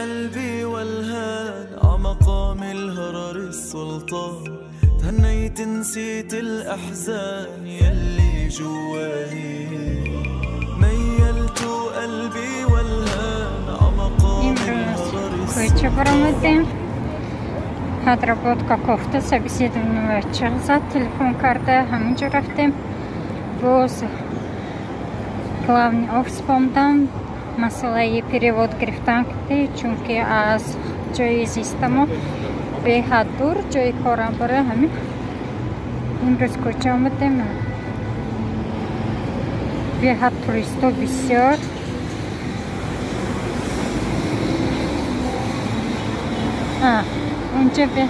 قلبي والهان عمقام الهرر السلطان تهنيت نسيت الأحزان يلي جواني ميلت قلبي والهان عمقام الهرر السلطان. Отработка кофта собеседование чағзад телефон карда ҳаминҷо рафтем. Боз главный офис бомдам масъалаи перевод гирифтан, чунки аз ҷои зистамо беҳад дур ҷои корам бара. Ҳамин имрӯз кӯча омадем, беҳад туристо бисёр. Унҷа бе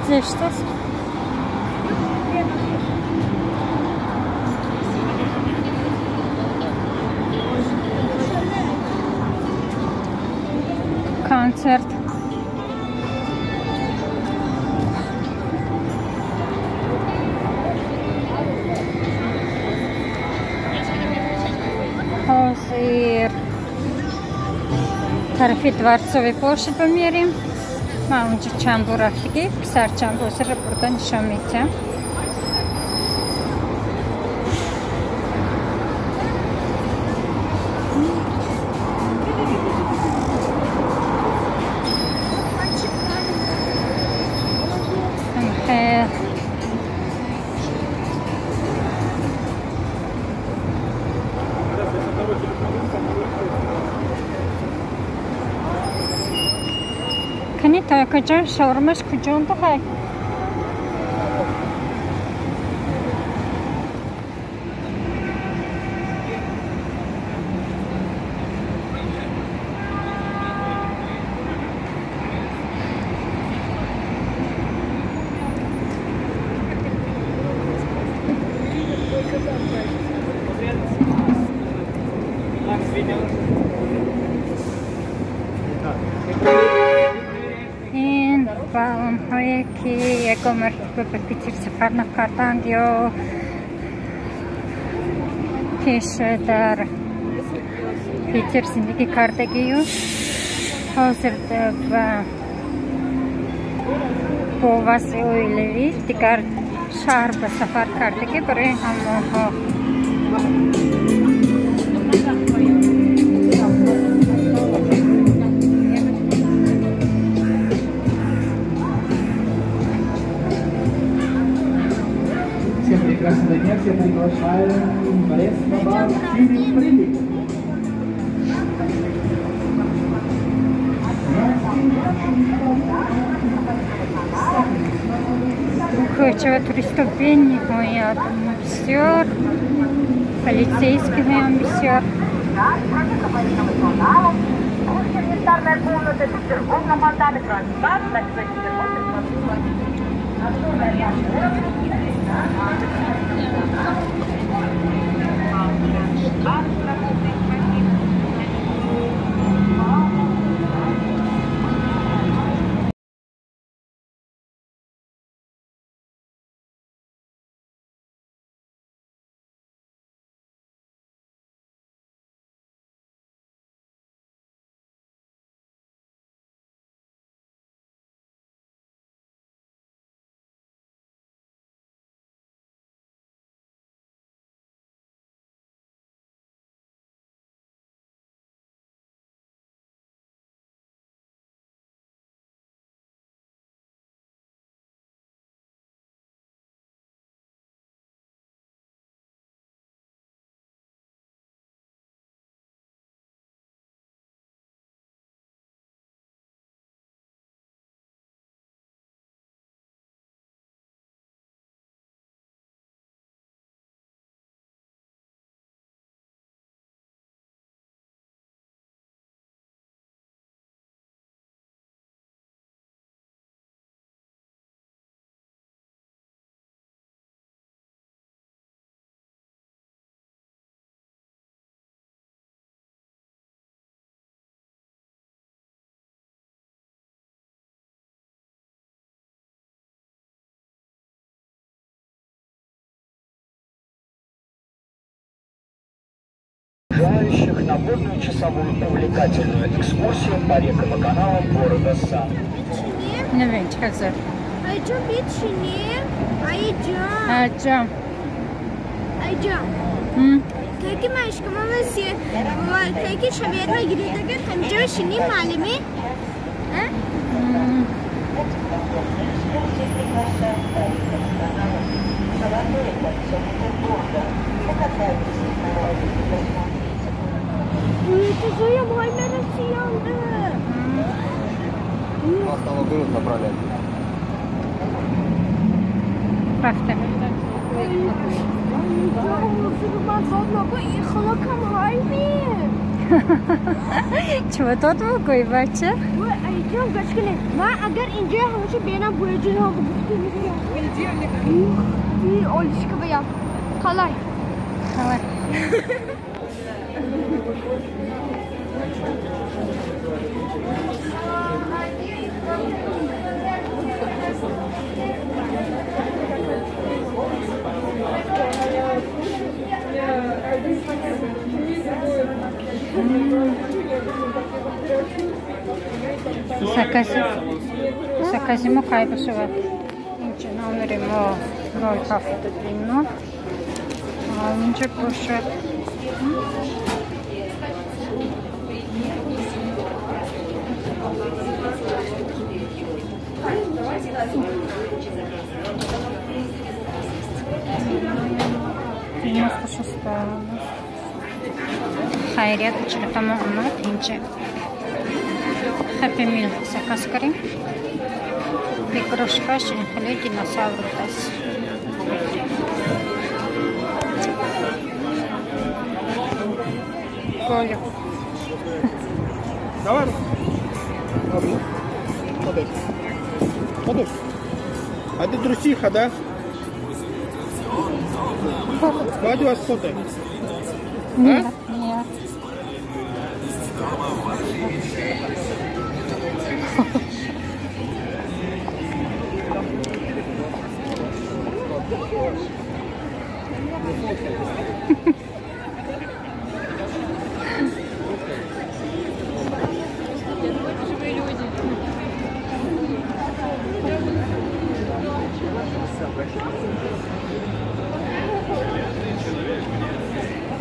зешт аст. Концерт. Ҳозир тарафи Дворцовой площадь бимерем. Ман унҷа чанд бор рафтагӣ, писарчам ҳозир бурда нишон медиҳам. Кани таякаҷон шаурмаш куҷонда ҳай? Ин ба онҳое ки ягон мартаба ба Питер сафар накарданд ё пеш дар Питер зиндагӣ кардагию ҳозир бо вазъи оилавӣ дигар шаҳр ба сафар кардагӣ, барои ҳамонҳо. Всем прекрасного дня, всех приглашаем в Рестобар Филипп. Кӯчава туристо бениҳоят бисёр, полицейскиҳоям бисёр. желающих на водную часовую увлекательную экскурсию по рекам и каналам города Санкт-Петербург. Таки машкамама си, таки шавият гиридагар ҳамҷо шини маълими? Рафтем. Чего тот мукой, бача? Агар инҷо ҳамеша бенам буяҷиҳо олишка қалай. Қалай. Закази мо кай бошавад? Инҷа номери мо 079. Инҷа бошад. 96-я у нас. Хайрият учратамо омад инҷа. Happy Meal заказ кардем. Игрушкаш ин хеле динозавр будааст. Голик. Давай. Подай. Подай. А ты трусиха, да? Давайте вас фото. Нет, нет.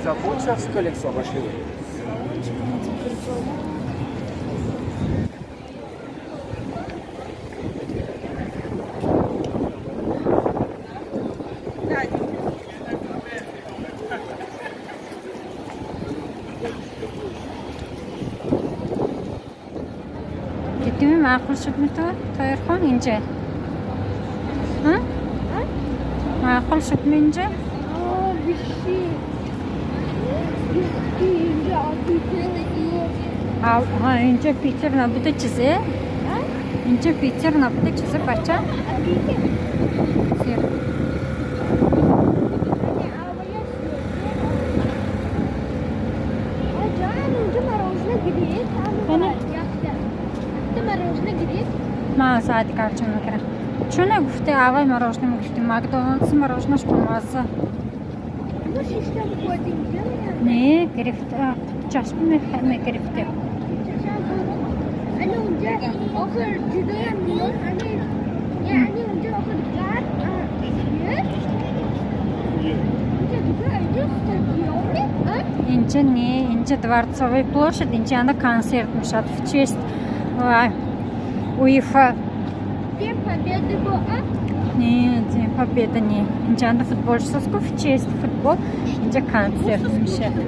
Забудься в колесо машины. Дидими маъқул шуд ми ту Тоирхон инҷа? Маъқул шуд ми инҷа? Инҷа Питер набуда чизе? Инҷа Питер набуда чизе, бача? Ман соати гарча мекунам. Чун гуфте аввал мороженое мегирифтем, Макдоналдс мороженош бамазза. Не, гирифта, чашм мегирифтем. Инҷа не, инҷа Дворцовая площадь, инҷа анда концерт мешавад в честь УЕФА. День Победы был, а? Не, День Победы не. Инҷа анда футбол шуд, в честь футбол, инҷа концерт мешавад.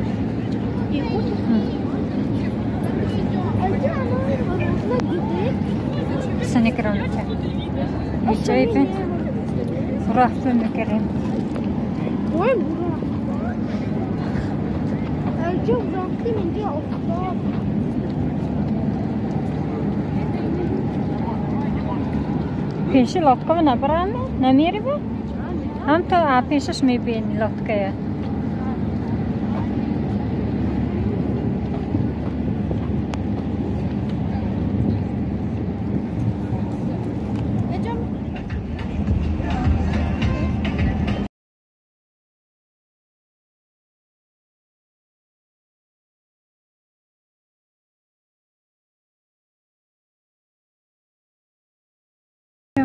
Сани громче. Иҷоибе рафта мекардем. Ой, бура. Инҷа рафтем, инҷа офтоб. Пеши лодкаро набарам, намерем? Ҳам то пешаш мебини лодкая.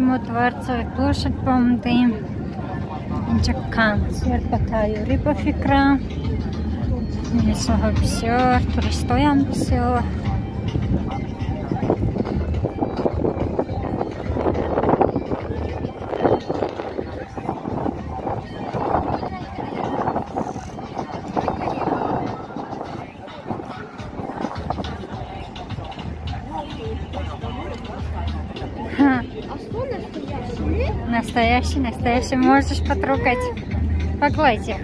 Мо Дворцовый площадь бомдем. Инҷа концерт ба тайёрӣ ба фикрам. Инсонҳо бисёр, туристоям бисёр. Настоящий, настоящий. Можешь потрогать. Погладь их.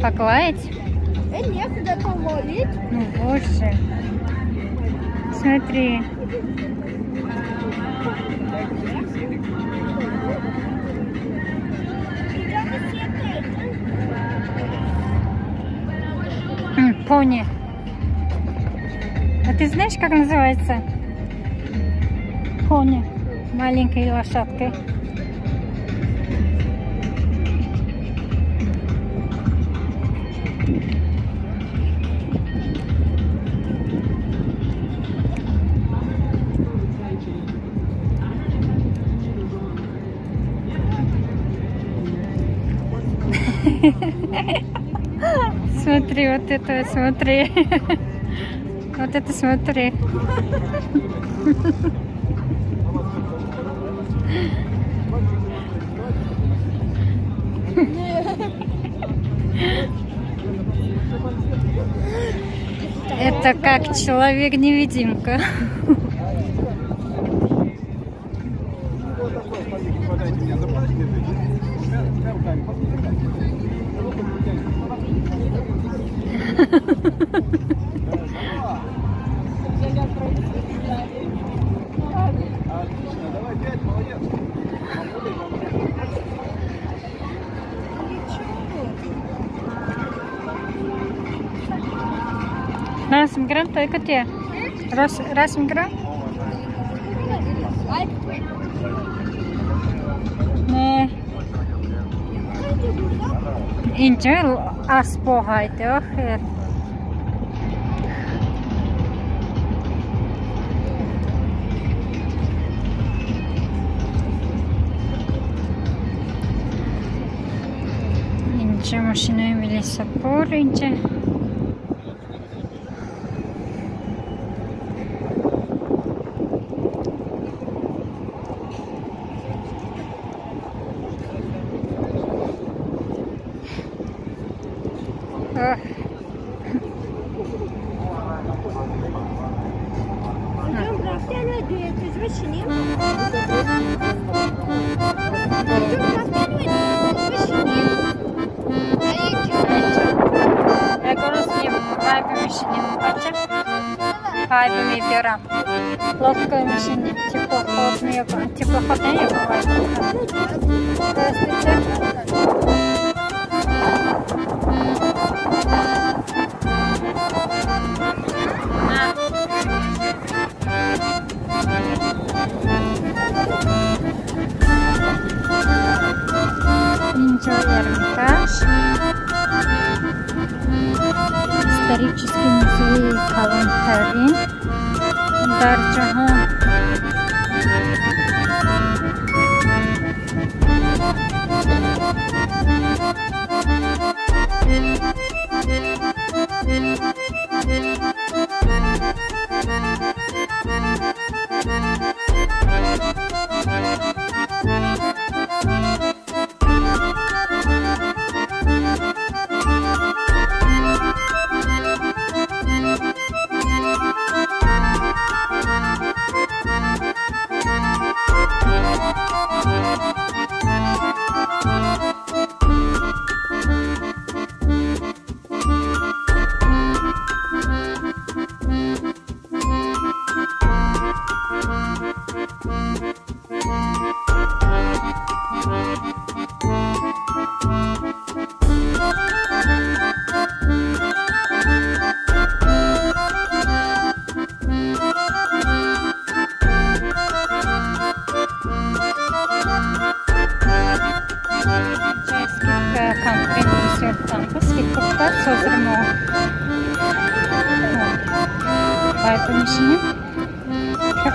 Погладить? Некуда погладить. Ну вот же. Смотри. Пони. А ты знаешь, как называется? Пони. Маленькой лошадкой. Смотри, вот это, смотри. Вот это смотри. Это как человек-невидимка. Расм грамм только те. Расм грамм? Не. Инҷо аспо ҳайде охир. Инҷо машинаи милисапур инҷо. Лодкой машине, теплоходные, теплоходные бывают. Здравствуйте. Инҷо Эрмитаж, исторический музей калонтарин дар ҷаҳон.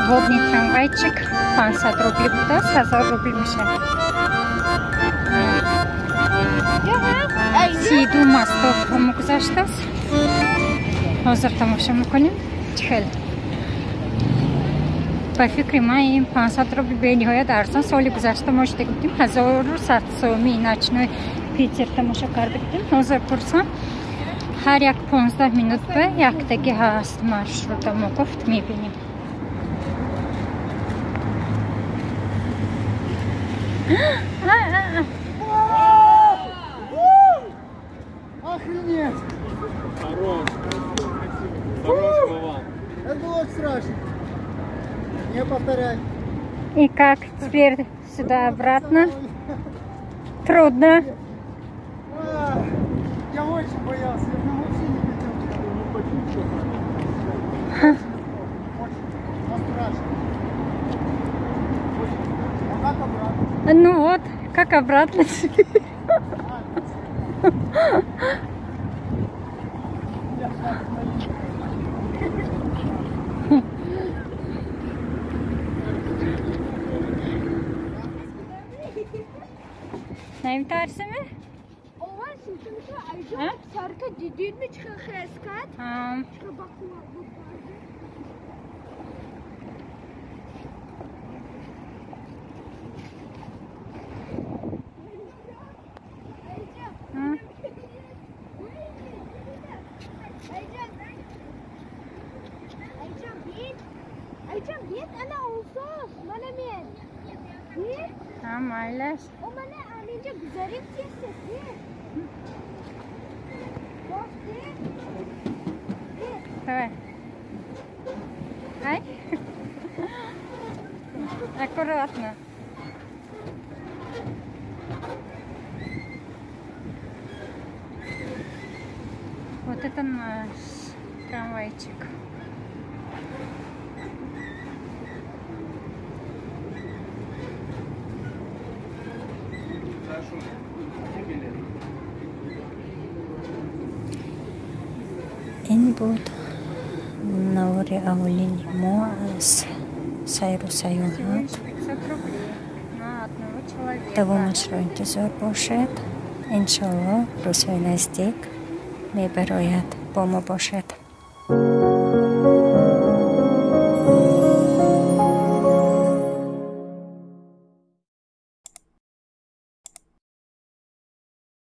Водный трамвайчик 500 рубли будааст, 1000 рубл мешавад. 32 мостов гузаштааст. Ҳозир тамошо мекунем. Чӣ хел? Ба фикри ман ин 500 рубл бениҳоят арзон. Соли гузашта мо шуда будем 1100 сомӣ ночной Питер тамошо карда будем. Ҳозир пурсам, ҳар як 15 минут ба яктаги ҳаст маршрута, мо гуфт мебинем. Охренеть! Хорош! Хорош, Вован! Это было очень страшно. Не повторяй. И как теперь сюда обратно? Трудно. Я очень боялся, я вообще не хотел. Не почувствовал. Очень, но страшно. А как обратно? Ну вот, как обратно? Наимтарсими? Давай. Ай. Аккуратно. Вот это наш трамвайчик. Ин буд навори аввалини мо аз сайру саёҳат. Давомашро интизор бошед. Иншоаллоҳ, рӯзҳои наздик мебарояд. Бо мо бошед.